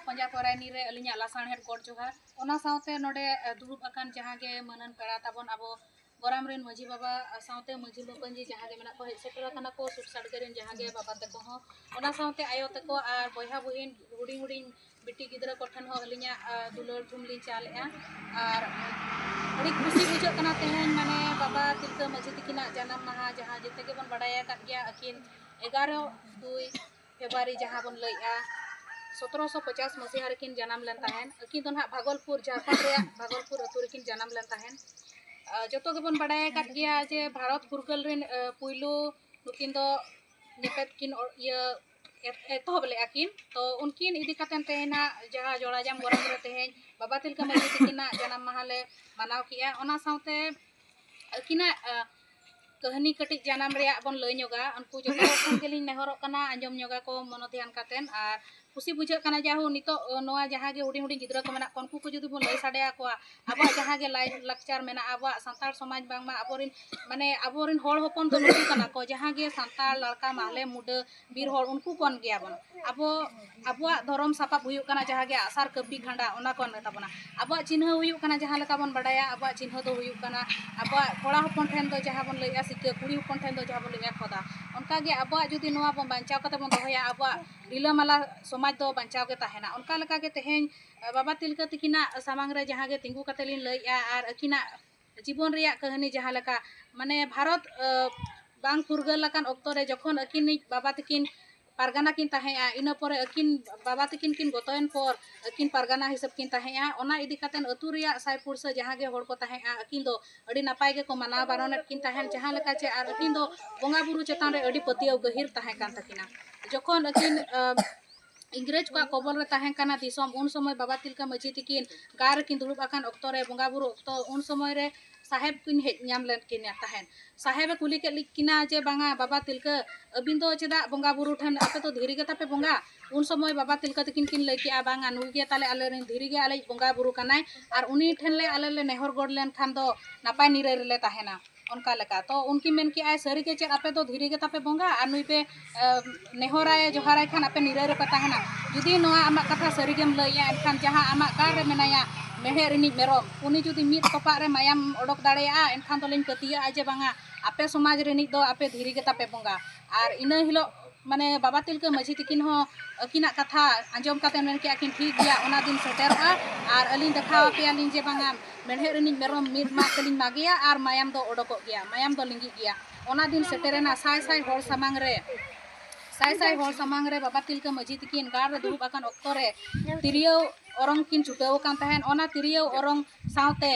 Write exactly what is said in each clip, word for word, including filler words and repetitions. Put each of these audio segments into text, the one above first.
ᱯᱚᱧᱡᱟ ᱯᱚᱨᱟᱭᱱᱤ ᱨᱮ ᱟᱹᱞᱤᱧᱟᱜ ᱞᱟᱥᱟᱲᱦᱮᱫ ᱜᱚᱰ ᱡᱚᱦᱟᱨ᱾ ᱚᱱᱟ ᱥᱟᱶᱛᱮ ᱱᱚᱰᱮ, ᱮ, ᱫᱩᱲᱩᱵ ᱟᱠᱟᱱ ᱡᱟᱦᱟᱸ ᱜᱮ ᱢᱟᱹᱱᱟᱱ ᱯᱮᱲᱟ ᱛᱟᱵᱚᱱ, ᱟᱵᱚ ᱜᱚᱨᱟᱢ ᱨᱮᱱ ᱢᱟᱹᱡᱷᱤ ᱵᱟᱵᱟ, ᱟ, ᱥᱟᱶᱛᱮ ᱢᱟᱹᱡᱷᱤ ᱢᱟᱯᱟᱹᱧᱡᱤ ᱡᱟᱦᱟᱸ ᱜᱮ ᱢᱮᱱᱟᱜ ᱠᱚ, ᱦᱮᱡ ᱥᱮᱴᱮᱨ ᱟᱠᱟᱱᱟ ᱠᱚ ᱥᱩᱨ ᱥᱟᱰᱜᱮ ᱨᱮᱱ ᱡᱟᱦᱟᱸ ᱜᱮ ᱵᱟᱵᱟ ᱛᱟᱠᱚ ᱦᱚᱸ, ᱚᱱᱟ ᱥᱟᱶᱛᱮ ᱟᱭᱳ ᱛᱟᱠᱚ ᱟᱨ ᱵᱚᱭᱦᱟ ᱵᱩᱦᱤᱱ, ᱦᱩᱰᱤᱧ ᱦᱩᱰᱤᱧ ᱵᱤᱴᱤ ᱜᱤᱫᱽᱨᱟᱹ ᱠᱚᱴᱷᱮᱱ ᱦᱚᱸ ᱟᱹᱞᱤᱧᱟᱜ, ᱟ, ᱫᱩᱞᱟᱹᱲ ᱛᱷᱩᱢ ᱞᱤᱧ ᱪᱟᱞᱮᱜᱼᱟ᱾ ᱟᱨ ᱟᱹᱰᱤ ᱠᱩᱥᱤ ᱵᱩᱡᱷᱟᱹᱜ ᱠᱟᱱᱟ ᱛᱮᱦᱮᱧ, ᱢᱟᱱᱮ, ᱵᱟᱵᱟ ᱛᱤᱞᱠᱟᱹ ᱢᱟᱹᱡᱷᱤ ᱛᱤᱠᱤᱱᱟᱜ ᱡᱟᱱᱟᱢ ᱢᱟᱦᱟ, ᱡᱟᱦᱟᱸ ᱡᱮᱛᱮ ᱜᱮᱵᱚᱱ ᱵᱟᱰᱟᱭ ᱟᱠᱟᱫ ᱜᱮᱭᱟ, ᱟᱹᱠᱤᱱ ᱮᱜᱟᱨᱚ ᱫᱩᱭ ᱯᱷᱮᱵᱽᱨᱩᱣᱟᱨᱤ ᱡᱟᱦᱟᱸ ᱵᱚᱱ ᱞᱟᱹᱭᱮᱜᱼᱟ, ᱥᱚᱛᱨᱚᱥᱚ ᱯᱚᱪᱟᱥ ᱢᱟᱹᱥᱤᱦᱟ ᱨᱮᱠᱤᱱ ᱡᱟᱱᱟᱢ ᱞᱮᱱ ᱛᱟᱦᱮᱸᱱ᱾ ᱟᱹᱠᱤᱱ ᱫᱚ ᱱᱟᱦᱟᱜ ᱵᱷᱟᱜᱚᱞᱯᱩᱨ, ᱡᱷᱟᱲᱠᱷᱚᱸᱰ ᱨᱮᱭᱟᱜ ᱵᱷᱟᱜᱚᱞᱯᱩᱨ ᱟᱹᱛᱩ ᱨᱮᱠᱤᱱ ᱡᱟᱱᱟᱢ ᱞᱮᱱ ᱛᱟᱦᱮᱸᱱ᱾ ᱟ, ᱡᱚᱛᱚ ᱜᱮᱵᱚᱱ ᱵᱟᱰᱟᱭ ᱟᱠᱟᱫ ᱜᱮᱭᱟ ᱡᱮ ᱵᱷᱟᱨᱚᱛ ᱯᱷᱩᱨᱜᱟᱹᱞ ᱨᱮᱱ, ᱟ, ᱯᱩᱭᱞᱩ ᱱᱩᱠᱤᱱ ᱫᱚ ᱧᱮᱯᱮᱫ ᱠᱤᱱ ᱚ-, ᱤᱭᱟᱹ ᱮᱛ-, ᱮᱛᱚᱦᱚᱵ ᱞᱮᱫᱼᱟ ᱠᱤᱱ᱾ ᱛᱚ ᱩᱱᱠᱤᱱ ᱤᱫᱤ ᱠᱟᱛᱮ ᱛᱮᱦᱮᱧ ᱱᱟᱦᱟᱜ ᱡᱟᱦᱟᱸ ᱡᱚᱲᱟᱡᱟᱢ ᱜᱚᱨᱟᱢ ᱨᱮ ᱛᱮᱦᱮᱧ ᱵᱟᱵᱟ ᱛᱤᱞᱠᱟᱹ ᱢᱟᱹᱡᱷᱤ ᱛᱤᱠᱤᱱᱟᱜ ᱡᱟᱱᱟᱢ ᱢᱟᱦᱟ ᱞᱮ ᱢᱟᱱᱟᱣ ᱠᱮᱜᱼᱟ᱾ ᱚᱱᱟ ᱥᱟᱶᱛᱮ ᱟᱹᱠᱤᱱᱟᱜ, ᱟ, ᱠᱟᱹᱦᱱᱤ ᱠᱟᱹᱴᱤᱡ ᱡᱟᱱᱟᱢ ᱨᱮᱭᱟᱜ ᱵᱚᱱ ᱞᱟᱹᱭ ᱧᱚᱜᱟ᱾ ᱩᱱᱠᱩ ᱡᱚᱛᱚ ᱦᱚᱲ ᱴᱷᱮᱱ ᱜᱮᱞᱤᱧ ᱱᱮᱦᱚᱨᱚᱜ ᱠᱟᱱᱟ, ᱟᱸᱡᱚᱢ ᱧᱚᱜᱟ ᱠᱚ ᱢᱚᱱᱚ ᱫᱷᱮᱭᱟᱱ ᱠᱟᱛᱮᱱ᱾ ᱟᱨ ᱠᱩᱥᱤ ᱵᱩᱡᱷᱟᱹᱜ ᱠᱟᱱᱟ, ᱡᱟᱦᱳ ᱱᱤᱛᱚᱜ, ᱚ, ᱱᱚᱣᱟ ᱡᱟᱦᱟᱸ ᱜᱮ ᱦᱩᱰᱤᱧ ᱦᱩᱰᱤᱧ ᱜᱤᱫᱽᱨᱟᱹ ᱠᱚ ᱢᱮᱱᱟᱜ ᱠᱚᱣᱟ, ᱩᱱᱠᱩ ᱠᱚ ᱡᱩᱫᱤ ᱵᱚᱱ ᱞᱟᱹᱭ ᱥᱟᱰᱮ ᱟᱠᱚᱣᱟ, ᱟᱵᱚᱣᱟᱜ ᱡᱟᱦᱟᱸ ᱜᱮ ᱞᱟᱭ ᱞᱟᱠᱪᱟᱨ ᱢᱮᱱᱟᱜᱼᱟ, ᱟᱵᱚᱣᱟᱜ ᱥᱟᱱᱛᱟᱲ ᱥᱚᱢᱟᱡᱽ, ᱵᱟᱝᱢᱟ ᱟᱵᱚᱨᱮᱱ, ᱢᱟᱱᱮ, ᱟᱵᱚᱨᱮᱱ ᱦᱚᱲ ᱦᱚᱯᱚᱱ ᱫᱚ ᱱᱩᱠᱩ ᱠᱟᱱᱟ ᱠᱚ, ᱡᱟᱦᱟᱸ ᱜᱮ ᱥᱟᱱᱛᱟᱲ, ᱞᱟᱲᱠᱟ, ᱢᱟᱦᱞᱮ, ᱢᱩᱰᱟᱹ, ᱵᱤᱨ ᱦᱚᱲ, ᱩᱱᱠᱩ ᱠᱚᱱ ᱜᱮᱭᱟᱵᱚᱱ᱾ ᱟᱵᱚ, ᱟᱵᱚᱣᱟᱜ ᱫᱷᱚᱨᱚᱢ ᱥᱟᱯᱟᱵ ᱦᱩᱭᱩᱜ ᱠᱟᱱᱟ ᱡᱟᱦᱟᱸ ᱜᱮ ᱟᱜᱼᱥᱟᱨ, ᱠᱟᱹᱯᱤ, ᱠᱷᱟᱸᱰᱟ, ᱚᱱᱟ ᱠᱚ ᱢᱮᱛᱟ ᱵᱚᱱᱟ᱾ ᱟᱵᱚᱣᱟᱜ ᱪᱤᱱᱦᱟᱹ ᱦᱩᱭᱩᱜ ᱠᱟᱱᱟ, ᱡᱟᱦᱟᱸ ᱞᱮᱠᱟ ᱵᱚᱱ ᱵᱟᱰᱟᱭᱟ, ᱟᱵᱚᱣᱟᱜ ᱪᱤᱱᱦᱟᱹ ᱫᱚ ᱦᱩᱭᱩᱜ ᱠᱟᱱᱟ, ᱟᱵᱚᱣᱟᱜ ᱠᱚᱲᱟ ᱦᱚᱯᱚᱱ ᱴᱷᱮᱱ ᱫᱚ ᱡᱟᱦᱟᱸ ᱵᱚᱱ ᱞᱟᱹᱭᱮᱜᱼᱟ ᱥᱤᱠᱟᱹ, ᱠᱩᱲᱤ ᱦᱚᱯᱚᱱ ᱴᱷᱮᱱ ᱫᱚ ᱡᱟᱦᱟᱸ ᱵᱚᱱ ᱞᱟᱹᱭᱮᱜᱼᱟ ᱠᱷᱚᱫᱟ᱾ ᱚᱱᱠᱟ ᱜᱮ ᱟᱵᱚᱣᱟᱜ ᱡᱩᱫᱤ ᱱᱚᱣᱟ ᱵᱚᱱ ᱵᱟᱧᱪᱟᱣ ᱠᱟᱛᱮ ᱵᱚᱱ ᱫᱚᱦᱚᱭᱟ, ᱟᱵᱚᱣᱟᱜ ᱨᱤᱞᱟᱹᱢᱟᱞᱟ ᱥᱚᱢᱟᱡᱽ ᱫᱚ ᱵᱟᱧᱪᱟᱣ ᱜᱮ ᱛᱟᱦᱮᱱᱟ᱾ ᱚᱱᱠᱟ ᱞᱮᱠᱟ ᱜᱮ ᱛᱮᱦᱮᱧ, ᱮ, ᱵᱟᱵᱟ ᱛᱤᱞᱠᱟᱹ ᱛᱤᱠᱤᱱᱟᱜ ᱥᱟᱢᱟᱝ ᱨᱮ ᱡᱟᱦᱟᱸ ᱜᱮ ᱛᱤᱸᱜᱩ ᱠᱟᱛᱮ ᱞᱤᱧ ᱞᱟᱹᱭᱮᱜᱼᱟ, ᱟᱨ ᱟᱹᱠᱤᱱᱟᱜ ᱡᱤᱵᱚᱱ ᱨᱮᱭᱟᱜ ᱠᱟᱹᱦᱱᱤ ᱡᱟᱦᱟᱸ ᱞᱮᱠᱟ, ᱢᱟᱱᱮ, ᱵᱷᱟᱨᱚᱛ, ᱮ, ᱵᱟᱝ ᱯᱷᱩᱨᱜᱟᱹᱞ ᱟᱠᱟᱱ ᱚᱠᱛᱚ ᱨᱮ ᱡᱚᱠᱷᱚᱱ ᱟᱹᱠᱤᱱᱤᱡ ᱵᱟᱵᱟ ᱛᱤᱠᱤᱱ ᱯᱟᱨᱜᱟᱱᱟ ᱠᱤᱱ ᱛᱟᱦᱮᱸᱜᱼᱟ, ᱤᱱᱟᱹ ᱯᱚᱨᱮ ᱟᱹᱠᱤᱱ ᱵᱟᱵᱟ ᱛᱤᱠᱤᱱ ᱠᱤᱱ ᱜᱚᱛᱚᱭᱮᱱ ᱯᱚᱨ ᱟᱹᱠᱤᱱ ᱯᱟᱨᱜᱟᱱᱟ ᱦᱤᱥᱟᱹᱵ ᱠᱤᱱ ᱛᱟᱦᱮᱸᱜᱼᱟ᱾ ᱚᱱᱟ ᱤᱫᱤ ᱠᱟᱛᱮ ᱟᱹᱛᱩ ᱨᱮᱭᱟᱜ ᱥᱟᱭ ᱯᱩᱲᱥᱟᱹ ᱡᱟᱦᱟᱸ ᱜᱮ ᱦᱚᱲ ᱠᱚ ᱛᱟᱦᱮᱸᱜᱼᱟ, ᱟᱹᱠᱤᱱ ᱫᱚ ᱟᱹᱰᱤ ᱱᱟᱯᱟᱭ ᱜᱮᱠᱚ ᱢᱟᱱᱟᱣ ᱵᱟᱨᱚᱱᱮᱫ ᱠᱤᱱ ᱛᱟᱦᱮᱸᱫ, ᱡᱟᱦᱟᱸ ᱞᱮᱠᱟ ᱪᱮ ᱟᱨ ᱟᱹᱠᱤᱱ ᱫᱚ ᱵᱚᱸᱜᱟ ᱵᱩᱨᱩ ᱪᱮᱛᱟᱱ ᱨᱮ ᱟᱹᱰᱤ ᱯᱟᱹᱛᱭᱟᱹᱣ ᱜᱟᱹᱦᱤᱨ ᱛᱟᱦᱮᱸ ᱠᱟᱱ ᱛᱟᱹᱠᱤᱱᱟ᱾ ᱡᱚᱠᱷᱚᱱ ᱟᱹᱠᱤᱱ, ᱟᱹ, ᱤᱝᱨᱮᱡᱽ ᱠᱚᱣᱟᱜ ᱠᱚᱵᱚᱞ ᱨᱮ ᱛᱟᱦᱮᱸ ᱠᱟᱱᱟ ᱫᱤᱥᱚᱢ, ᱩᱱ ᱥᱚᱢᱚᱭ ᱵᱟᱵᱟ ᱛᱤᱞᱠᱟᱹ ᱢᱟᱹᱡᱷᱤ ᱛᱤᱠᱤᱱ ᱜᱟᱲ ᱨᱮᱠᱤᱱ ᱫᱩᱲᱩᱵ ᱟᱠᱟᱱ ᱚᱠᱛᱚ ᱨᱮ, ᱵᱚᱸᱜᱟ ᱵᱩᱨᱩ ᱚᱠᱛᱚ, ᱩᱱ ᱥᱚᱢᱚᱭ ᱨᱮ ᱥᱟᱦᱮᱵᱽ ᱠᱤᱱ ᱦᱮᱡ ᱧᱟᱢ ᱞᱮᱫ ᱠᱤᱱᱟ ᱛᱟᱦᱮᱸᱫ᱾ ᱥᱟᱦᱮᱵᱽ ᱮ ᱠᱩᱞᱤ ᱠᱮᱫ ᱞᱤ-, ᱠᱤᱱᱟ ᱡᱮ, "ᱵᱟᱝᱟ ᱵᱟᱵᱟ ᱛᱤᱞᱠᱟᱹ, ᱟᱹᱵᱤᱱ ᱫᱚ ᱪᱮᱫᱟᱜ ᱵᱚᱸᱜᱟ ᱵᱩᱨᱩ ᱴᱷᱮᱱ, ᱟᱯᱮ ᱫᱚ ᱫᱷᱤᱨᱤ ᱜᱮ ᱛᱟᱯᱮ ᱵᱚᱸᱜᱟ?" ᱩᱱ ᱥᱚᱢᱚᱭ ᱵᱟᱵᱟ ᱛᱤᱞᱠᱟᱹ ᱛᱤᱠᱤᱱ ᱠᱤᱱ ᱞᱟᱹᱭ ᱠᱮᱜᱼᱟ, "ᱵᱟᱝᱟ, ᱱᱩᱭ ᱜᱮ ᱛᱟᱞᱮ ᱟᱞᱮ ᱨᱮᱱ ᱫᱷᱤᱨᱤ ᱜᱮ ᱟᱞᱮᱭᱤᱡ ᱵᱚᱸᱜᱟ ᱵᱩᱨᱩ ᱠᱟᱱᱟᱭ, ᱟᱨ ᱩᱱᱤ ᱴᱷᱮᱱ ᱞᱮ ᱟᱞᱮ ᱞᱮ ᱱᱮᱦᱚᱨ ᱜᱚᱰ ᱞᱮᱱᱠᱷᱟᱱ ᱫᱚ ᱱᱟᱯᱟᱭ ᱱᱤᱨᱟᱹᱭ ᱨᱮᱞᱮ ᱛᱟᱦᱮᱱᱟ᱾" ᱚᱱᱠᱟ ᱞᱮᱠᱟ᱾ ᱛᱚ ᱩᱱᱠᱤᱱ ᱢᱮᱱ ᱠᱮᱜᱼᱟᱭ, "ᱥᱟᱹᱨᱤ ᱜᱮ ᱪᱮᱫ ᱟᱯᱮ ᱫᱚ ᱫᱷᱤᱨᱤ ᱜᱮ ᱛᱟᱯᱮ ᱵᱚᱸᱜᱟ ᱟᱨ ᱱᱩᱭ ᱯᱮ ᱱᱮᱦᱚᱨᱟᱭ ᱡᱚᱦᱟᱨᱟᱭ ᱠᱷᱟᱱ ᱟᱯᱮ ᱱᱤᱨᱟᱹᱭ ᱨᱮᱯᱮ ᱛᱟᱦᱮᱱᱟ? ᱡᱩᱫᱤ ᱱᱚᱣᱟ ᱟᱢᱟᱜ ᱠᱟᱛᱷᱟ ᱥᱟᱹᱨᱤ ᱜᱮᱢ ᱞᱟᱹᱭᱮᱜᱼᱟ, ᱮᱱᱠᱷᱟᱱ ᱡᱟᱦᱟᱸ ᱟᱢᱟᱜ ᱜᱟᱲ ᱨᱮ ᱢᱮᱱᱟᱭᱟ ᱢᱮᱲᱦᱮᱫ ᱨᱤᱱᱤᱡ ᱢᱮᱨᱚᱢ, ᱩᱱᱤ ᱡᱩᱫᱤ ᱢᱤᱫ ᱛᱚᱯᱟᱜ ᱨᱮ ᱢᱟᱭᱟᱢ ᱚᱰᱚᱠ ᱫᱟᱲᱮᱭᱟᱜᱼᱟ, ᱮᱱᱠᱷᱟᱱ ᱫᱚᱞᱤᱧ ᱯᱟᱹᱛᱭᱟᱹᱜᱼᱟ ᱡᱮ ᱵᱟᱝᱟ, ᱟᱯᱮ ᱥᱚᱢᱟᱡᱽ ᱨᱤᱱᱤᱡ ᱫᱚ ᱟᱯᱮ ᱫᱷᱤᱨᱤ ᱜᱮ ᱛᱟᱯᱮ ᱵᱚᱸᱜᱟ᱾" ᱟᱨ ᱤᱱᱟᱹ ᱦᱤᱞᱳᱜ ᱢᱟᱱᱮ ᱵᱟᱵᱟ ᱛᱤᱞᱠᱟᱹ ᱢᱟᱹᱡᱷᱤ ᱛᱤᱠᱤᱱ ᱦᱚᱸ ᱟᱹᱠᱤᱱᱟᱜ ᱠᱟᱛᱷᱟ ᱟᱸᱡᱚᱢ ᱠᱟᱛᱮ ᱢᱮᱱ ᱠᱮᱜᱼᱟ ᱠᱤᱱ, "ᱴᱷᱤᱠ ᱜᱮᱭᱟ, ᱚᱱᱟ ᱫᱤᱱ ᱥᱮᱴᱮᱨᱚᱜᱼᱟ ᱟᱨ ᱟᱹᱞᱤᱧ ᱫᱮᱠᱷᱟᱣ ᱟᱯᱮᱭᱟᱞᱤᱧ ᱡᱮ ᱵᱟᱝᱟ, ᱢᱮᱲᱦᱮᱫ ᱨᱤᱱᱤᱡ ᱢᱮᱨᱚᱢ ᱢᱤᱫ ᱢᱟᱜ ᱛᱮᱞᱤᱧ ᱢᱟᱜᱮᱭᱟ ᱟᱨ ᱢᱟᱭᱟᱢ ᱫᱚ ᱚᱰᱚᱠᱚᱜ ᱜᱮᱭᱟ, ᱢᱟᱭᱟᱢ ᱫᱚ ᱞᱤᱸᱜᱤᱜ ᱜᱮᱭᱟ᱾" ᱚᱱᱟ ᱫᱤᱱ ᱥᱮᱴᱮᱨᱮᱱᱟ᱾ ᱥᱟᱭ ᱥᱟᱭ ᱦᱚᱲ ᱥᱟᱢᱟᱝ ᱨᱮ, ᱥᱟᱭ ᱥᱟᱭ ᱦᱚᱲ ᱥᱟᱢᱟᱝ ᱨᱮ ᱵᱟᱵᱟ ᱛᱤᱞᱠᱟᱹ ᱢᱟᱹᱡᱷᱤ ᱛᱤᱠᱤᱱ ᱜᱟᱲ ᱨᱮ ᱫᱩᱲᱩᱵ ᱟᱠᱟᱱ ᱚᱠᱛᱚ ᱨᱮ ᱛᱤᱨᱭᱳ ᱚᱨᱚᱝ ᱠᱤᱱ ᱪᱷᱩᱴᱟᱹᱣ ᱟᱠᱟᱱ ᱛᱟᱦᱮᱸᱫ᱾ ᱚᱱᱟ ᱛᱤᱨᱭᱳ ᱚᱨᱚᱝ ᱥᱟᱶᱛᱮ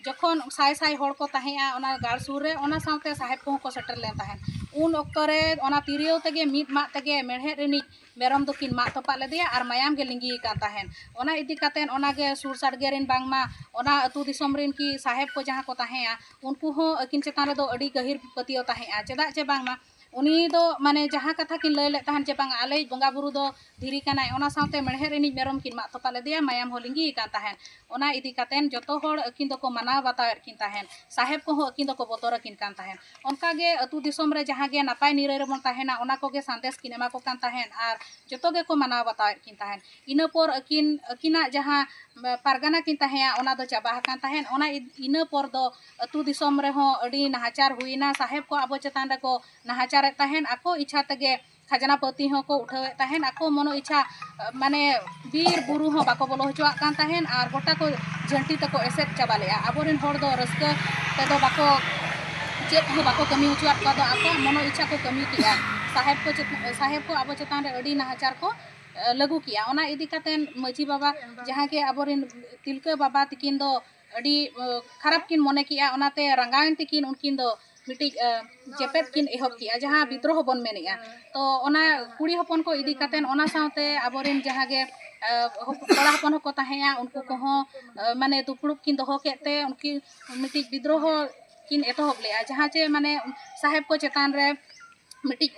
ᱡᱚᱠᱷᱚᱱ ᱥᱟᱭ ᱥᱟᱭ ᱦᱚᱲ ᱠᱚ ᱛᱟᱦᱮᱸᱜᱼᱟ ᱚᱱᱟ ᱜᱟᱲ ᱥᱩᱨ ᱨᱮ, ᱚᱱᱟ ᱥᱟᱶᱛᱮ ᱥᱟᱦᱮᱵᱽ ᱠᱚᱦᱚᱸ ᱠᱚ ᱥᱮᱴᱮᱨ ᱞᱮᱱ ᱛᱟᱦᱮᱸᱫ᱾ ᱩᱱ ᱚᱠᱛᱚ ᱨᱮ ᱚᱱᱟ ᱛᱤᱨᱭᱳ ᱛᱮᱜᱮ ᱢᱤᱫ ᱢᱟᱜ ᱛᱮᱜᱮ ᱢᱮᱲᱦᱮᱫ ᱨᱤᱱᱤᱡ ᱢᱮᱨᱚᱢ ᱫᱚᱠᱤᱱ ᱢᱟᱜ ᱛᱚᱯᱟᱜ ᱞᱮᱫᱮᱭᱟ ᱟᱨ ᱢᱟᱭᱟᱢ ᱜᱮ ᱞᱤᱸᱜᱤ ᱟᱠᱟᱱ ᱛᱟᱦᱮᱸᱫ᱾ ᱚᱱᱟ ᱤᱫᱤ ᱠᱟᱛᱮᱫ ᱚᱱᱟ ᱜᱮ ᱥᱩᱨ ᱥᱟᱰᱜᱮ ᱨᱮᱱ ᱵᱟᱝᱢᱟ ᱚᱱᱟ ᱟᱹᱛᱩ ᱫᱤᱥᱚᱢ ᱨᱮᱱ ᱠᱤ ᱥᱟᱦᱮᱵᱽ ᱠᱚ ᱡᱟᱦᱟᱸ ᱠᱚ ᱛᱟᱦᱮᱸᱜᱼᱟ, ᱩᱱᱠᱩ ᱦᱚᱸ ᱟᱹᱠᱤᱱ ᱪᱮᱛᱟᱱ ᱨᱮᱫᱚ ᱟᱹᱰᱤ ᱜᱟᱹᱦᱤᱨ ᱯᱟᱹᱛᱭᱟᱹᱣ ᱛᱟᱦᱮᱸᱜᱼᱟ᱾ ᱪᱮᱫᱟᱜ ᱪᱮ ᱵᱟᱝᱢᱟ ᱩᱱᱤ ᱫᱚ ᱢᱟᱱᱮ ᱡᱟᱦᱟᱸ ᱠᱟᱛᱷᱟ ᱠᱤᱱ ᱞᱟᱹᱭ ᱞᱮᱫ ᱛᱟᱦᱮᱸᱫ ᱡᱮ ᱵᱟᱝ, ᱟᱞᱮᱭᱤᱡ ᱵᱚᱸᱜᱟ ᱵᱩᱨᱩ ᱫᱚ ᱫᱷᱤᱨᱤ ᱠᱟᱱᱟᱭ, ᱚᱱᱟ ᱥᱟᱶᱛᱮ ᱢᱮᱲᱦᱮᱫ ᱨᱤᱱᱤᱡ ᱢᱮᱨᱚᱢ ᱠᱤᱱ ᱢᱟᱜ ᱛᱚᱯᱟ ᱞᱮᱫᱮᱭᱟ, ᱢᱟᱭᱟᱢ ᱦᱚᱸ ᱞᱤᱸᱜᱤ ᱟᱠᱟᱱ ᱛᱟᱦᱮᱸᱫ᱾ ᱚᱱᱟ ᱤᱫᱤ ᱠᱟᱛᱮᱱ ᱡᱚᱛᱚ ᱦᱚᱲ ᱟᱹᱠᱤᱱ ᱫᱚᱠᱚ ᱢᱟᱱᱟᱣ ᱵᱟᱛᱟᱣᱮᱫ ᱠᱤᱱ ᱛᱟᱦᱮᱸᱫ, ᱥᱟᱦᱮᱵᱽ ᱠᱚᱦᱚᱸ ᱟᱹᱠᱤᱱ ᱫᱚᱠᱚ ᱵᱚᱛᱚᱨ ᱟᱹᱠᱤᱱ ᱠᱟᱱ ᱛᱟᱦᱮᱸᱫ᱾ ᱚᱱᱠᱟ ᱜᱮ ᱟᱹᱛᱩ ᱫᱤᱥᱚᱢ ᱨᱮ ᱡᱟᱦᱟᱸ ᱜᱮ ᱱᱟᱯᱟᱭ ᱱᱤᱨᱟᱹᱭ ᱨᱮᱵᱚᱱ ᱛᱟᱦᱮᱱᱟ, ᱚᱱᱟ ᱠᱚᱜᱮ ᱥᱟᱸᱫᱮᱥ ᱠᱤᱱ ᱮᱢᱟ ᱠᱚ ᱠᱟᱱ ᱛᱟᱦᱮᱸᱫ ᱟᱨ ᱡᱚᱛᱚ ᱜᱮᱠᱚ ᱢᱟᱱᱟᱣ ᱵᱟᱛᱟᱣᱮᱫ ᱠᱤᱱ ᱛᱟᱦᱮᱸᱫ᱾ ᱤᱱᱟᱹ ᱯᱚᱨ ᱟᱹᱠᱤᱱ, ᱟᱹᱠᱤᱱᱟᱜ ᱡᱟᱦᱟᱸ ᱯᱟᱨᱜᱟᱱᱟ ᱠᱤᱱ ᱛᱟᱦᱮᱸᱭᱟ, ᱚᱱᱟ ᱫᱚ ᱪᱟᱵᱟ ᱟᱠᱟᱱ ᱛᱟᱦᱮᱸᱫ᱾ ᱚᱱᱟ ᱤᱫ-, ᱤᱱᱟᱹ ᱯᱚᱨ ᱫᱚ ᱟᱹᱛᱩ ᱫᱤᱥᱚᱢ ᱨᱮᱦᱚᱸ ᱟᱹᱰᱤ ᱱᱟᱦᱟᱪᱟᱨ ᱦᱩᱭᱮᱱᱟ᱾ ᱥᱟᱦᱮᱵᱽ ᱠᱚ ᱟᱵᱚ ᱪᱮᱛᱟᱱ ᱨᱮᱠᱚ ᱱᱟᱦᱟᱪᱟᱨᱮᱫ ᱛᱟᱦᱮᱸᱫ, ᱟᱠᱚ ᱤᱪᱪᱷᱟ ᱛᱮᱜᱮ ᱠᱷᱟᱡᱽᱱᱟ ᱯᱟᱹᱛᱤ ᱦᱚᱸᱠᱚ ᱩᱴᱷᱟᱹᱣᱮᱫ ᱛᱟᱦᱮᱸᱫ, ᱟᱠᱚ ᱢᱚᱱᱚ ᱤᱪᱪᱷᱟ, ᱢᱟᱱᱮ ᱵᱤᱨ ᱵᱩᱨᱩ ᱦᱚᱸ ᱵᱟᱠᱚ ᱵᱚᱞᱚ ᱦᱚᱪᱚᱣᱟᱜ ᱠᱟᱱ ᱛᱟᱦᱮᱸᱫ ᱟᱨ ᱜᱚᱴᱟ ᱠᱚ ᱡᱷᱟᱹᱱᱴᱤ ᱛᱮᱠᱚ ᱮᱥᱮᱫ ᱪᱟᱵᱟ ᱞᱮᱫᱼᱟ᱾ ᱟᱵᱚᱨᱮᱱ ᱦᱚᱲ ᱫᱚ ᱨᱟᱹᱥᱠᱟᱹ ᱛᱮᱫᱚ ᱵᱟᱠᱚ, ᱪᱮᱫ ᱦᱚᱸ ᱵᱟᱠᱚ ᱠᱟᱹᱢᱤ ᱦᱚᱪᱚᱣᱟᱫ ᱠᱚᱣᱟ, ᱫᱚ ᱟᱠᱚᱣᱟᱜ ᱢᱚᱱᱚ ᱤᱪᱪᱷᱟ ᱠᱚ ᱠᱟᱹᱢᱤ ᱠᱮᱜᱼᱟ᱾ ᱥᱟᱦᱮᱵᱽ ᱠᱚ ᱪᱮᱛ-, ᱥᱟᱦᱮᱵᱽ ᱠᱚ ᱟᱵᱚ ᱪᱮᱛᱟᱱ ᱨᱮ ᱟᱹᱰᱤ ᱱᱟᱦᱟᱪᱟᱨ ᱠᱚ, ᱮ, ᱞᱟᱹᱜᱩ ᱠᱮᱜᱼᱟ᱾ ᱚᱱᱟ ᱤᱫᱤ ᱠᱟᱛᱮᱱ ᱢᱟᱹᱡᱷᱤ ᱵᱟᱵᱟ, ᱡᱟᱦᱟᱸ ᱜᱮ ᱟᱵᱚᱨᱮᱱ ᱛᱤᱞᱠᱟᱹ ᱵᱟᱵᱟ ᱛᱤᱠᱤᱱ ᱫᱚ ᱟᱹᱰᱤ, ᱮ, ᱠᱷᱟᱨᱟᱯ ᱠᱤᱱ ᱢᱚᱱᱮ ᱠᱮᱜᱼᱟ, ᱚᱱᱟᱛᱮ ᱨᱟᱸᱜᱟᱣᱮᱱ ᱛᱮᱠᱤᱱ ᱩᱱᱠᱤᱱ ᱫᱚ ᱢᱤᱫᱴᱤᱡ, ᱮ, ᱡᱮᱯᱮᱫ ᱠᱤᱱ ᱮᱦᱚᱵ ᱠᱮᱜᱼᱟ, ᱡᱟᱦᱟᱸ ᱵᱤᱫᱽᱨᱳᱦᱚ ᱵᱚᱱ ᱢᱮᱱᱮᱜᱼᱟ᱾ ᱛᱚ ᱚᱱᱟ ᱠᱩᱲᱤ ᱦᱚᱯᱚᱱ ᱠᱚ ᱤᱫᱤ ᱠᱟᱛᱮᱱ, ᱚᱱᱟ ᱥᱟᱶᱛᱮ ᱟᱵᱚᱨᱮᱱ ᱡᱟᱦᱟᱸ ᱜᱮ, ᱮ, ᱦᱚᱯ-, ᱠᱚᱲᱟ ᱦᱚᱯᱚᱱ ᱦᱚᱸᱠᱚ ᱛᱟᱦᱮᱸᱭᱟ, ᱩᱱᱠᱩ ᱠᱚᱦᱚᱸ, ᱮ, ᱢᱟᱱᱮ ᱫᱩᱯᱲᱩᱵ ᱠᱤᱱ ᱫᱚᱦᱚ ᱠᱮᱫ ᱛᱮ ᱩᱱᱠᱤᱱ ᱢᱤᱫᱴᱤᱡ ᱵᱤᱫᱽᱨᱳᱦᱚ ᱠᱤᱱ ᱮᱛᱚᱦᱚᱵ ᱞᱮᱜᱼᱟ, ᱡᱟᱦᱟᱸ ᱪᱮ ᱢᱟᱱᱮ ᱥᱟᱦᱮᱵᱽ ᱠᱚ ᱪᱮᱛᱟᱱ ᱨᱮ ᱢᱤᱫᱴᱤᱡ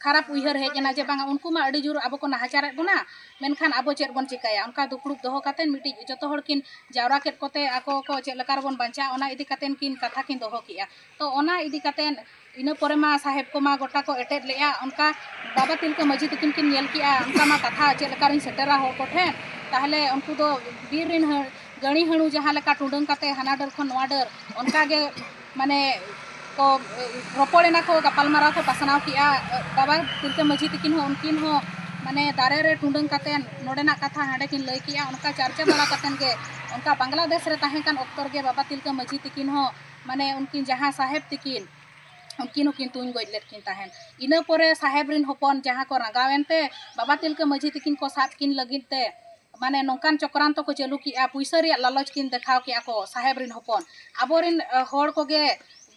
ᱠᱷᱟᱨᱟᱯ ᱩᱭᱦᱟᱹᱨ ᱦᱮᱡ ᱮᱱᱟ ᱡᱮ ᱵᱟᱝᱟ, ᱩᱱᱠᱩ ᱢᱟ ᱟᱹᱰᱤ ᱡᱳᱨ ᱟᱵᱚ ᱠᱚ ᱱᱟᱦᱟᱪᱟᱨᱮᱫ ᱵᱚᱱᱟ, ᱢᱮᱱᱠᱷᱟᱱ ᱟᱵᱚ ᱪᱮᱫ ᱵᱚᱱ ᱪᱤᱠᱟᱹᱭᱟ? ᱚᱱᱠᱟ ᱫᱩᱯᱲᱩᱵ ᱫᱚᱦᱚ ᱠᱟᱛᱮᱫ ᱢᱤᱫᱴᱤᱡ ᱡᱚᱛᱚ ᱦᱚᱲ ᱠᱤᱱ ᱡᱟᱣᱨᱟ ᱠᱮᱫ ᱠᱚᱛᱮ ᱟᱠᱚ ᱠᱚ ᱪᱮᱫ ᱞᱮᱠᱟ ᱨᱮᱵᱚᱱ ᱵᱟᱧᱪᱟᱜᱼᱟ, ᱚᱱᱟ ᱤᱫᱤ ᱠᱟᱛᱮᱫ ᱠᱤᱱ ᱠᱟᱛᱷᱟ ᱠᱤᱱ ᱫᱚᱦᱚ ᱠᱮᱜᱼᱟ᱾ ᱛᱚ ᱚᱱᱟ ᱤᱫᱤ ᱠᱟᱛᱮᱫ ᱤᱱᱟᱹ ᱯᱚᱨᱮ ᱢᱟ ᱥᱟᱦᱮᱵᱽ ᱠᱚᱢᱟ ᱜᱚᱴᱟ ᱠᱚ ᱮᱴᱮᱫ ᱞᱮᱜᱼᱟ᱾ ᱚᱱᱠᱟ ᱵᱟᱵᱟ ᱛᱤᱞᱠᱟᱹ ᱢᱟᱹᱡᱷᱤ ᱛᱤᱠᱤᱱ ᱠᱤᱱ ᱧᱮᱞ ᱠᱮᱜᱼᱟ, ᱚᱱᱠᱟ ᱢᱟ ᱠᱟᱛᱷᱟ ᱪᱮᱫ ᱞᱮᱠᱟ ᱨᱤᱧ ᱥᱮᱴᱮᱨᱟ ᱦᱚᱲ ᱠᱚᱴᱷᱮᱱ? ᱛᱟᱦᱚᱞᱮ ᱩᱱᱠᱩ ᱫᱚ ᱵᱤᱨ ᱨᱤᱱ ᱦᱟᱹ- ᱜᱟᱹᱲᱤ ᱦᱟᱹᱬᱩ ᱡᱟᱦᱟᱸ ᱞᱮᱠᱟ ᱴᱩᱰᱟᱹᱝ ᱠᱟᱛᱮ ᱦᱟᱱᱟ ᱰᱟᱹᱨ ᱠᱷᱚᱱ ᱱᱚᱣᱟ ᱰᱟᱹᱨ, ᱚᱱᱠᱟ ᱜᱮ ᱢᱟᱱᱮ ᱠᱚ ᱨᱚᱯᱚᱲ ᱮᱱᱟ ᱠᱚ, ᱜᱟᱯᱟᱞᱢᱟᱨᱟᱣ ᱠᱚ ᱯᱟᱥᱱᱟᱣ ᱠᱮᱜᱼᱟ᱾ ᱵᱟᱵᱟ ᱛᱤᱞᱠᱟᱹ ᱢᱟᱹᱡᱷᱤ ᱛᱤᱠᱤᱱ ᱦᱚᱸ, ᱩᱱᱠᱤᱱ ᱦᱚᱸ ᱢᱟᱱᱮ ᱫᱟᱨᱮ ᱨᱮ ᱴᱩᱰᱟᱹᱝ ᱠᱟᱛᱮ ᱱᱚᱰᱮᱱᱟᱜ ᱠᱟᱛᱷᱟ ᱦᱟᱸᱰᱮ ᱠᱤᱱ ᱞᱟᱹᱭ ᱠᱮᱜᱼᱟ᱾ ᱚᱱᱠᱟ ᱪᱟᱨᱪᱟ ᱵᱟᱲᱟ ᱠᱟᱛᱮ ᱜᱮ, ᱚᱱᱠᱟ ᱵᱟᱝᱞᱟᱫᱮᱥ ᱨᱮ ᱛᱟᱦᱮᱸ ᱠᱟᱱ ᱚᱠᱛᱚ ᱨᱮᱜᱮ ᱵᱟᱵᱟ ᱛᱤᱞᱠᱟᱹ ᱢᱟᱹᱡᱷᱤ ᱛᱤᱠᱤᱱ ᱦᱚᱸ ᱢᱟᱱᱮ ᱩᱱᱠᱤᱱ ᱡᱟᱦᱟᱸ ᱥᱟᱦᱮᱵᱽ ᱛᱤᱠᱤᱱ, ᱩᱱᱠᱤᱱ ᱦᱚᱸᱠᱤᱱ ᱛᱩᱧ ᱜᱚᱡ ᱞᱮᱫ ᱠᱤᱱ ᱛᱟᱦᱮᱸᱫ᱾ ᱤᱱᱟᱹ ᱯᱚᱨᱮ ᱥᱟᱦᱮᱵᱽ ᱨᱤᱱ ᱦᱚᱯᱚᱱ ᱡᱟᱦᱟᱸ ᱠᱚ ᱨᱟᱸᱜᱟᱣ ᱮᱱᱛᱮ ᱵᱟᱵᱟ ᱛᱤᱞᱠᱟᱹ ᱢᱟᱹᱡᱷᱤ ᱛᱤᱠᱤᱱ ᱠᱚ ᱥᱟᱵ ᱠᱤᱱ ᱞᱟᱹᱜᱤᱫ ᱛᱮ ᱢᱟᱱᱮ ᱱᱚᱝᱠᱟᱱ ᱪᱚᱠᱨᱟᱱᱛᱚ ᱠᱚ ᱪᱟᱹᱞᱩ ᱠᱮᱜᱼᱟ, ᱯᱩᱭᱥᱟᱹ ᱨᱮᱭᱟᱜ ᱞᱟᱞᱚᱪ ᱠᱤᱱ ᱫᱮᱠᱷᱟᱣ ᱠᱮᱜᱼᱟ ᱠᱚ ᱥᱟᱦᱮᱵᱽ ᱨᱤᱱ ᱦᱚᱯᱚᱱ᱾ ᱟᱵᱚᱨᱤᱱ ᱦᱚᱲ ᱠᱚᱜᱮ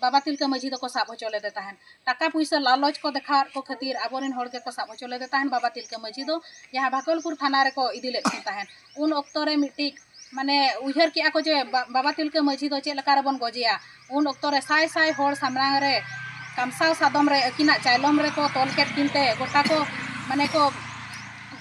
ᱵᱟᱵᱟ ᱛᱤᱞᱠᱟᱹ ᱢᱟᱹᱡᱷᱤ ᱫᱚᱠᱚ ᱥᱟᱵ ᱦᱚᱪᱚ ᱞᱮᱫᱮ ᱛᱟᱦᱮᱸᱫ᱾ ᱴᱟᱠᱟ ᱯᱩᱭᱥᱟᱹ ᱞᱟᱞᱚᱪ ᱠᱚ ᱫᱮᱠᱷᱟᱣᱟᱫ ᱠᱚ ᱠᱷᱟᱹᱛᱤᱨ ᱟᱵᱚᱨᱤᱱ ᱦᱚᱲ ᱜᱮᱠᱚ ᱥᱟᱵ ᱦᱚᱪᱚ ᱞᱮᱫᱮ ᱛᱟᱦᱮᱸᱫ ᱵᱟᱵᱟ ᱛᱤᱞᱠᱟᱹ ᱢᱟᱹᱡᱷᱤ ᱫᱚ, ᱡᱟᱦᱟᱸ ᱵᱷᱟᱜᱚᱞᱯᱩᱨ ᱛᱷᱟᱱᱟ ᱨᱮᱠᱚ ᱤᱫᱤ ᱞᱮᱫ ᱠᱤᱱ ᱛᱟᱦᱮᱸᱫ᱾ ᱩᱱ ᱚᱠᱛᱚ ᱨᱮ ᱢᱤᱫᱴᱤᱡ ᱢᱟᱱᱮ ᱩᱭᱦᱟᱹᱨ ᱠᱮᱜᱼᱟ ᱠᱚ ᱡᱮ ᱵᱟ- ᱵᱟᱵᱟ ᱛᱤᱞᱠᱟᱹ ᱢᱟᱹᱡᱷᱤ ᱫᱚ ᱪᱮᱫ ᱞᱮᱠᱟ ᱨᱮᱵᱚᱱ ᱜᱚᱡᱮᱭᱟ᱾ ᱩᱱ ᱚᱠᱛᱚ ᱨᱮ ᱥᱟᱭ ᱥᱟᱭ ᱦᱚᱲ ᱥᱟᱢᱟᱝ ᱨᱮ ᱠᱟᱢᱥᱟᱣ ᱥᱟᱫᱚᱢ ᱨᱮ ᱟᱹᱠᱤᱱᱟᱜ ᱪᱟᱭᱞᱚᱢ ᱨᱮᱠᱚ ᱛᱚᱞ ᱠᱮᱫ ᱠᱤᱱ ᱛᱮ ᱜᱚᱴᱟ ᱠᱚ ᱢᱟᱱᱮ ᱠᱚ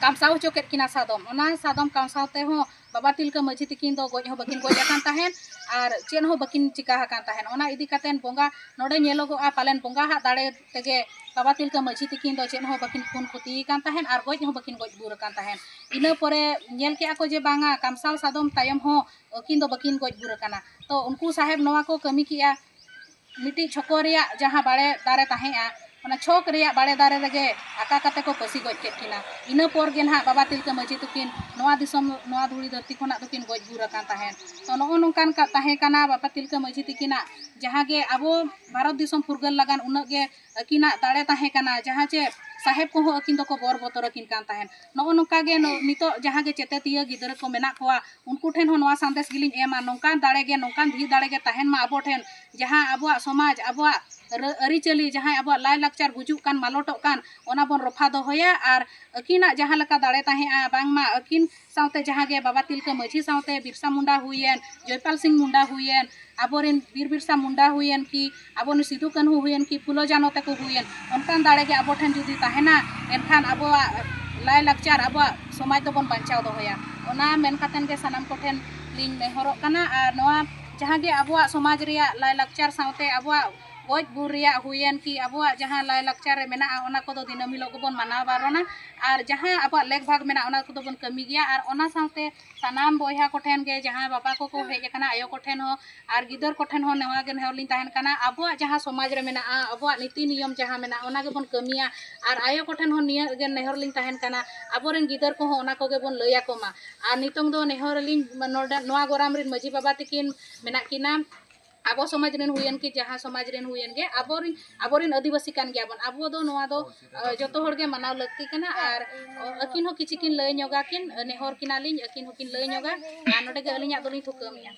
ᱠᱟᱢᱥᱟᱣ ᱦᱚᱪᱚ ᱠᱮᱫ ᱠᱤᱱᱟ ᱥᱟᱫᱚᱢ᱾ ᱚᱱᱟ ᱥᱟᱫᱚᱢ ᱠᱟᱢᱥᱟᱣ ᱛᱮᱦᱚᱸ ᱵᱟᱵᱟ ᱛᱤᱞᱠᱟᱹ ᱢᱟᱹᱡᱷᱤ ᱛᱤᱠᱤᱱ ᱫᱚ ᱜᱚᱡ ᱦᱚᱸ ᱵᱟᱹᱠᱤᱱ ᱜᱚᱡ ᱟᱠᱟᱱ ᱛᱟᱦᱮᱸᱫ ᱟᱨ ᱪᱮᱫ ᱦᱚᱸ ᱵᱟᱹᱠᱤᱱ ᱪᱤᱠᱟ ᱟᱠᱟᱱ ᱛᱟᱦᱮᱸᱫ᱾ ᱚᱱᱟ ᱤᱫᱤ ᱠᱟᱛᱮᱫ ᱵᱚᱸᱜᱟ ᱱᱚᱰᱮ ᱧᱮᱞᱚᱜᱚᱜᱼᱟ, ᱯᱟᱞᱮᱱ ᱵᱚᱸᱜᱟ ᱦᱟᱜ ᱫᱟᱲᱮ ᱛᱮᱜᱮ ᱵᱟᱵᱟ ᱛᱤᱞᱠᱟᱹ ᱢᱟᱹᱡᱷᱤ ᱛᱤᱠᱤᱱ ᱫᱚ ᱪᱮᱫ ᱦᱚᱸ ᱵᱟᱹᱠᱤᱱ ᱠᱷᱩᱱ ᱠᱷᱚᱛᱤ ᱟᱠᱟᱱ ᱛᱟᱦᱮᱸᱫ ᱟᱨ ᱜᱚᱡ ᱦᱚᱸ ᱵᱟᱹᱠᱤᱱ ᱜᱚᱡ ᱜᱩᱨ ᱟᱠᱟᱱ ᱛᱟᱦᱮᱸᱫ᱾ ᱤᱱᱟᱹ ᱯᱚᱨᱮ ᱧᱮᱞ ᱠᱮᱜᱼᱟ ᱠᱚ ᱡᱮ ᱵᱟᱝᱟ, ᱠᱟᱢᱥᱟᱣ ᱥᱟᱫᱚᱢ ᱛᱟᱭᱚᱢ ᱦᱚᱸ ᱟᱹᱠᱤᱱ ᱫᱚ ᱵᱟᱹᱠᱤᱱ ᱜᱚᱡ ᱜᱩᱨ ᱟᱠᱟᱱᱟ᱾ ᱛᱚ ᱩᱱᱠᱩ ᱥᱟᱦᱮᱵᱽ ᱱᱚᱣᱟ ᱠᱚ ᱠᱟᱹᱢᱤ ᱠᱮᱜᱼᱟ, ᱢᱤᱫᱴᱤᱡ ᱪᱷᱚᱠᱚ ᱨᱮᱭᱟᱜ ᱡᱟᱦᱟᱸ ᱵᱟᱲᱮ ᱫᱟᱨᱮ ᱛᱟᱦᱮᱸᱜᱼᱟ, ᱚᱱᱟ ᱪᱷᱚᱠ ᱨᱮᱭᱟᱜ ᱵᱟᱲᱮ ᱫᱟᱨᱮ ᱨᱮᱜᱮ ᱟᱠᱟ ᱠᱟᱛᱮ ᱠᱚ ᱯᱟᱹᱥᱤ ᱜᱚᱡ ᱠᱮᱫ ᱠᱤᱱᱟ᱾ ᱤᱱᱟᱹ ᱯᱚᱨ ᱜᱮ ᱱᱟᱦᱟᱜ ᱵᱟᱵᱟ ᱛᱤᱞᱠᱟᱹ ᱢᱟᱹᱡᱷᱤ ᱛᱟᱹᱠᱤᱱ ᱱᱚᱣᱟ ᱫᱤᱥᱚᱢ, ᱱᱚᱣᱟ ᱫᱷᱩᱲᱤ ᱫᱷᱟᱹᱨᱛᱤ ᱠᱷᱚᱱᱟᱜ ᱫᱚᱠᱤᱱ ᱜᱚᱡ ᱜᱩᱨ ᱟᱠᱟᱱ ᱛᱟᱦᱮᱸᱫ᱾ ᱛᱚ ᱱᱚᱜᱼᱚ ᱱᱚᱝᱠᱟᱱ ᱠᱟ- ᱛᱟᱦᱮᱸ ᱠᱟᱱᱟ ᱵᱟᱵᱟ ᱛᱤᱞᱠᱟᱹ ᱢᱟᱹᱡᱷᱤ ᱛᱤᱠᱤᱱᱟᱜ, ᱡᱟᱦᱟᱸ ᱜᱮ ᱟᱵᱚ ᱵᱷᱟᱨᱚᱛ ᱫᱤᱥᱚᱢ ᱯᱷᱩᱨᱜᱟᱹᱞ ᱞᱟᱜᱟᱱ ᱩᱱᱟᱹᱜ ᱜᱮ ᱟᱹᱠᱤᱱᱟᱜ ᱫᱟᱲᱮ ᱛᱟᱦᱮᱸ ᱠᱟᱱᱟ, ᱡᱟᱦᱟᱸ ᱪᱮ ᱥᱟᱦᱮᱵᱽ ᱠᱚᱦᱚᱸ ᱟᱹᱠᱤᱱ ᱫᱚᱠᱚ ᱵᱚᱨ ᱵᱚᱛᱚᱨ ᱟᱹᱠᱤᱱ ᱠᱟᱱ ᱛᱟᱦᱮᱸᱫ᱾ ᱱᱚᱜᱼᱚ ᱱᱚᱝᱠᱟ ᱜᱮ ᱱᱚ- ᱱᱤᱛᱚᱜ ᱡᱟᱦᱟᱸ ᱜᱮ ᱪᱮᱛᱮᱛᱤᱭᱟᱹ ᱜᱤᱫᱽᱨᱟᱹ ᱠᱚ ᱢᱮᱱᱟᱜ ᱠᱚᱣᱟ, ᱩᱱᱠᱩ ᱴᱷᱮᱱ ᱦᱚᱸ ᱱᱚᱣᱟ ᱥᱟᱸᱫᱮᱥ ᱜᱮᱞᱤᱧ ᱮᱢᱟ, ᱱᱚᱝᱠᱟᱱ ᱫᱟᱲᱮ ᱜᱮ, ᱱᱚᱝᱠᱟᱱ ᱫᱷᱤᱨ ᱫᱟᱲᱮ ᱜᱮ ᱛᱟᱦᱮᱱ ᱢᱟ ᱟᱵᱚ ᱴᱷᱮᱱ, ᱡᱟᱦᱟᱸ ᱟᱵᱚᱣᱟᱜ ᱥᱚᱢᱟᱡᱽ, ᱟᱵᱚᱣᱟᱜ ᱨᱟᱹ- ᱟᱹᱨᱤᱪᱟᱹᱞᱤ, ᱡᱟᱦᱟᱸᱭ ᱟᱵᱚᱣᱟᱜ ᱞᱟᱭᱼᱞᱟᱠᱪᱟᱨ ᱜᱩᱡᱩᱜ ᱠᱟᱱ, ᱢᱟᱞᱚᱴᱚᱜ ᱠᱟᱱ, ᱚᱱᱟ ᱵᱚᱱ ᱨᱚᱯᱷᱟ ᱫᱚᱦᱚᱭᱟ᱾ ᱟᱨ ᱟᱹᱠᱤᱱᱟᱜ ᱡᱟᱦᱟᱸ ᱞᱮᱠᱟ ᱫᱟᱲᱮ ᱛᱟᱦᱮᱸᱜᱼᱟ, ᱵᱟᱝᱢᱟ ᱟᱹᱠᱤᱱ ᱥᱟᱶᱛᱮ ᱡᱟᱦᱟᱸ ᱜᱮ ᱵᱟᱵᱟ ᱛᱤᱞᱠᱟᱹ ᱢᱟᱹᱡᱷᱤ ᱥᱟᱶᱛᱮ ᱵᱤᱨᱥᱟ ᱢᱩᱱᱰᱟ ᱦᱩᱭᱮᱱ, ᱡᱚᱭᱯᱟᱞ ᱥᱤᱝ ᱢᱩᱱᱰᱟ ᱦᱩᱭᱮᱱ, ᱟᱵᱚᱨᱮᱱ ᱵᱤᱨ ᱵᱤᱨᱥᱟ ᱢᱩᱱᱰᱟ ᱦᱩᱭᱮᱱ ᱠᱤ, ᱟᱵᱚᱨᱮᱱ ᱥᱤᱫᱩ ᱠᱟᱹᱱᱦᱩ ᱦᱩᱭᱮᱱ ᱠᱤ, ᱯᱷᱩᱞᱳ ᱡᱷᱟᱱᱚ ᱛᱟᱠᱚ ᱦᱩᱭᱮᱱ, ᱚᱱᱠᱟᱱ ᱫᱟᱲᱮ ᱜᱮ ᱟᱵᱚ ᱴᱷᱮᱱ ᱡᱩᱫᱤ ᱛᱟᱦᱮᱱᱟ, ᱮᱱᱠᱷᱟᱱ ᱟᱵᱚᱣᱟᱜ ᱞᱟᱭᱼᱞᱟᱠᱪᱟᱨ, ᱟᱵᱚᱣᱟᱜ ᱥᱚᱢᱟᱡᱽ ᱫᱚᱵᱚᱱ ᱵᱟᱧᱪᱟᱣ ᱫᱚᱦᱚᱭᱟ᱾ ᱚᱱᱟ ᱢᱮᱱ ᱠᱟᱛᱮᱱ ᱜᱮ ᱥᱟᱱᱟᱢ ᱠᱚᱴᱷᱮᱱ ᱞᱤᱧ ᱱᱮᱦᱚᱨᱚᱜ ᱠᱟᱱᱟ᱾ ᱟᱨ ᱱᱚᱣᱟ ᱡᱟᱦᱟᱸ ᱜᱮ ᱟᱵᱚᱣᱟᱜ ᱥᱚᱢᱟᱡᱽ ᱨᱮᱭᱟᱜ ᱞᱟᱭᱼᱞᱟᱠᱪᱟᱨ ᱥᱟᱶᱛᱮ ᱟᱵᱚᱣᱟᱜ ᱜᱚᱡ ᱜᱩᱨ ᱨᱮᱭᱟᱜ ᱦᱩᱭᱮᱱ ᱠᱤ, ᱟᱵᱚᱣᱟᱜ ᱡᱟᱦᱟᱸ ᱞᱟᱭᱼᱞᱟᱠᱪᱟᱨ ᱨᱮ ᱢᱮᱱᱟᱜᱼᱟ, ᱚᱱᱟ ᱠᱚᱫᱚ ᱫᱤᱱᱟᱹᱢ ᱦᱤᱞᱳᱜ ᱜᱮᱵᱚᱱ ᱢᱟᱱᱟᱣ ᱵᱟᱨᱚᱱᱟ᱾ ᱟᱨ ᱡᱟᱦᱟᱸ ᱟᱵᱚᱣᱟᱜ ᱞᱮᱠ ᱵᱷᱟᱜᱽ ᱢᱮᱱᱟᱜᱼᱟ, ᱚᱱᱟ ᱠᱚᱫᱚ ᱵᱚᱱ ᱠᱟᱹᱢᱤ ᱜᱮᱭᱟ᱾ ᱟᱨ ᱚᱱᱟ ᱥᱟᱶᱛᱮ ᱥᱟᱱᱟᱢ ᱵᱚᱭᱦᱟ ᱠᱚᱴᱷᱮᱱ ᱜᱮ, ᱡᱟᱦᱟᱸᱭ ᱵᱟᱵᱟ ᱠᱚᱠᱚ ᱦᱮᱡ ᱟᱠᱟᱱᱟ, ᱟᱭᱳ ᱠᱚᱴᱷᱮᱱ ᱦᱚᱸ ᱟᱨ ᱜᱤᱫᱟᱹᱨ ᱠᱚᱴᱷᱮᱱ ᱦᱚᱸ ᱱᱚᱣᱟ ᱜᱮ ᱱᱮᱦᱚᱨ ᱞᱤᱧ ᱛᱟᱦᱮᱱ ᱠᱟᱱᱟ, ᱟᱵᱚᱣᱟᱜ ᱡᱟᱦᱟᱸ ᱥᱚᱢᱟᱡᱽ ᱨᱮ ᱢᱮᱱᱟᱜᱼᱟ, ᱟᱵᱚᱣᱟᱜ ᱱᱤᱛᱤ ᱱᱤᱭᱚᱢ ᱡᱟᱦᱟᱸ ᱢᱮᱱᱟᱜᱼᱟ, ᱚᱱᱟ ᱜᱮᱵᱚᱱ ᱠᱟᱹᱢᱤᱭᱟ᱾ ᱟᱨ ᱟᱭᱳ ᱠᱚᱴᱷᱮᱱ ᱦᱚᱸ ᱱᱤᱭᱟᱹ ᱜᱮ ᱱᱮᱦᱚᱨ ᱞᱤᱧ ᱛᱟᱦᱮᱱ ᱠᱟᱱᱟ, ᱟᱵᱚᱨᱮᱱ ᱜᱤᱫᱟᱹᱨ ᱠᱚᱦᱚᱸ ᱚᱱᱟ ᱠᱚᱜᱮ ᱵᱚᱱ ᱞᱟᱹᱭ ᱟᱠᱚ ᱢᱟ᱾ ᱟᱨ ᱱᱤᱛᱚᱝ ᱫᱚ ᱱᱮᱦᱚᱨ ᱟᱹᱞᱤᱧ ᱱᱚᱰᱮ ᱱᱚᱣᱟ ᱜᱚᱨᱟᱢ ᱨᱮᱱ ᱢᱟᱹᱡᱷᱤ ᱵᱟᱵᱟ ᱛᱟᱹᱠᱤᱱ ᱢᱮᱱᱟᱜ ᱠᱤᱱᱟ, ᱟᱵᱚ ᱥᱚᱢᱟᱡᱽ ᱨᱮᱱ ᱦᱩᱭᱮᱱ ᱠᱤ, ᱡᱟᱦᱟᱸ ᱥᱚᱢᱟᱡᱽ ᱨᱮᱱ ᱦᱩᱭᱮᱱ ᱜᱮ, ᱟᱵᱚᱨᱮᱱ ᱟᱵᱚᱨᱮᱱ ᱟᱹᱫᱤᱵᱟᱹᱥᱤ ᱠᱟᱱ ᱜᱮᱭᱟᱵᱚᱱ᱾ ᱟᱵᱚ ᱫᱚ ᱱᱚᱣᱟ ᱫᱚ ᱟᱹ, ᱡᱚᱛᱚ ᱦᱚᱲ ᱜᱮ ᱢᱟᱱᱟᱣ ᱞᱟᱹᱠᱛᱤ ᱠᱟᱱᱟ᱾ ᱟᱨ ᱟᱹᱠᱤᱱ ᱦᱚᱸ ᱠᱤᱪᱷᱤ ᱠᱤᱱ ᱞᱟᱹᱭ ᱧᱚᱜᱟ ᱠᱤᱱ, ᱱᱮᱦᱚᱨ ᱠᱤᱱᱟᱞᱤᱧ, ᱟᱹᱠᱤᱱ ᱦᱚᱸᱠᱤᱱ ᱞᱟᱹᱭ ᱧᱚᱜᱟ᱾ ᱟᱨ ᱱᱚᱰᱮ ᱜᱮ ᱟᱹᱞᱤᱧᱟᱜ ᱫᱚᱞᱤᱧ ᱛᱷᱩᱠᱟᱹᱢᱮᱜᱼᱟ᱾